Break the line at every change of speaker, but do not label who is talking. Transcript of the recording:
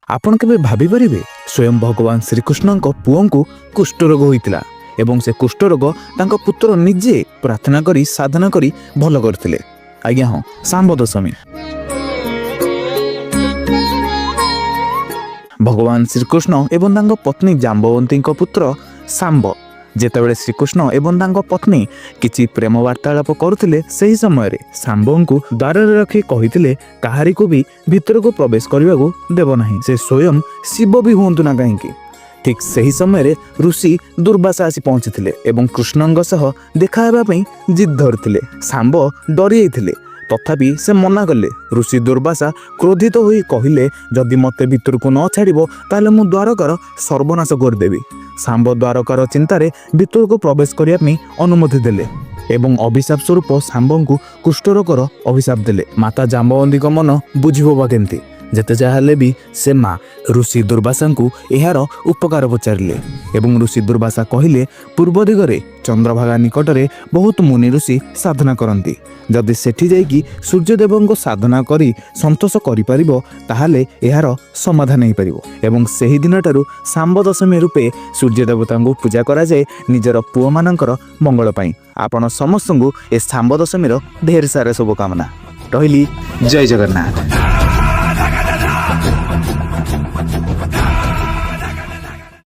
ଆପଣ କେବେ ଭାବିପାରିବେ, ସ୍ୱୟଂ ଭଗବାନ ଶ୍ରୀକୃଷ୍ଣଙ୍କ ପୁଅଙ୍କୁ କୁଷ୍ଠରୋଗ ହୋଇଥିଲା ଏବଂ ସେ କୁଷ୍ଠରୋଗ ତାଙ୍କ ପୁତ୍ର ନିଜେ ପ୍ରାର୍ଥନା କରି, ସାଧନା କରି ଭଲ କରିଥିଲେ? ଆଜ୍ଞା ହଁ, ଶାମ୍ବ ଦଶମୀ। ଭଗବାନ ଶ୍ରୀକୃଷ୍ଣ ଏବଂ ତାଙ୍କ ପତ୍ନୀ ଜାମ୍ବବତୀଙ୍କ ପୁତ୍ର ଶାମ୍ବ। ଯେତେବେଳେ ଶ୍ରୀକୃଷ୍ଣ ଏବଂ ତାଙ୍କ ପତ୍ନୀ କିଛି ପ୍ରେମ ବାର୍ତ୍ତାଳାପ କରୁଥିଲେ, ସେହି ସମୟରେ ଶାମ୍ବଙ୍କୁ ଦ୍ୱାରରେ ରଖି କହିଥିଲେ, କାହାରିକୁ ବି ଭିତରକୁ ପ୍ରବେଶ କରିବାକୁ ଦେବ ନାହିଁ, ସେ ସ୍ୱୟଂ ଶିବ ବି ହୁଅନ୍ତୁ ନା କାହିଁକି। ଠିକ୍ ସେହି ସମୟରେ ଋଷି ଦୁର୍ବାସା ଆସି ପହଞ୍ଚିଥିଲେ ଏବଂ କୃଷ୍ଣଙ୍କ ସହ ଦେଖା ହେବା ପାଇଁ ଜିଦ୍ ଧରିଥିଲେ। ଶାମ୍ବ ଡରି ଯାଇଥିଲେ, ତଥାପି ସେ ମନା କଲେ। ଋଷି ଦୁର୍ବାସା କ୍ରୋଧିତ ହୋଇ କହିଲେ, ଯଦି ମୋତେ ଭିତରକୁ ନ ଛାଡ଼ିବ, ତାହେଲେ ମୁଁ ଦ୍ୱାରକାର ସର୍ବନାଶ କରିଦେବି। ଶାମ୍ବ ଦ୍ୱାରକାର ଚିନ୍ତାରେ ଭିତରକୁ ପ୍ରବେଶ କରିବା ପାଇଁ ଅନୁମତି ଦେଲେ ଏବଂ ଅଭିଶାପ ସ୍ୱରୂପ ଶାମ୍ବଙ୍କୁ କୁଷ୍ଠରୋଗର ଅଭିଶାପ ଦେଲେ। ମାତା ଜାମ୍ବବତୀଙ୍କ ମନ ବୁଝିବ ବା କେମିତି? ଯେତେ ଯାହା ହେଲେ ବି ସେ ମା। ଋଷି ଦୁର୍ବାସାଙ୍କୁ ଏହାର ଉପକାର ପଚାରିଲେ ଏବଂ ଋଷି ଦୁର୍ବାସା କହିଲେ, ପୂର୍ବ ଦିଗରେ ଚନ୍ଦ୍ରଭାଗା ନିକଟରେ ବହୁତ ମୁନି ଋଷି ସାଧନା କରନ୍ତି। ଯଦି ସେଠି ଯାଇକି ସୂର୍ଯ୍ୟଦେବଙ୍କୁ ସାଧନା କରି ସନ୍ତୋଷ କରିପାରିବ, ତାହେଲେ ଏହାର ସମାଧାନ ହେଇପାରିବ। ଏବଂ ସେହି ଦିନଠାରୁ ଶାମ୍ବ ଦଶମୀ ରୂପେ ସୂର୍ଯ୍ୟଦେବତାଙ୍କୁ ପୂଜା କରାଯାଏ ନିଜର ପୁଅମାନଙ୍କର ମଙ୍ଗଳ ପାଇଁ। ଆପଣ ସମସ୍ତଙ୍କୁ ଏ ଶାମ୍ବ ଦଶମୀର ଢେର ସାରା ଶୁଭକାମନା। ରହିଲି, ଜୟ ଜଗନ୍ନାଥ।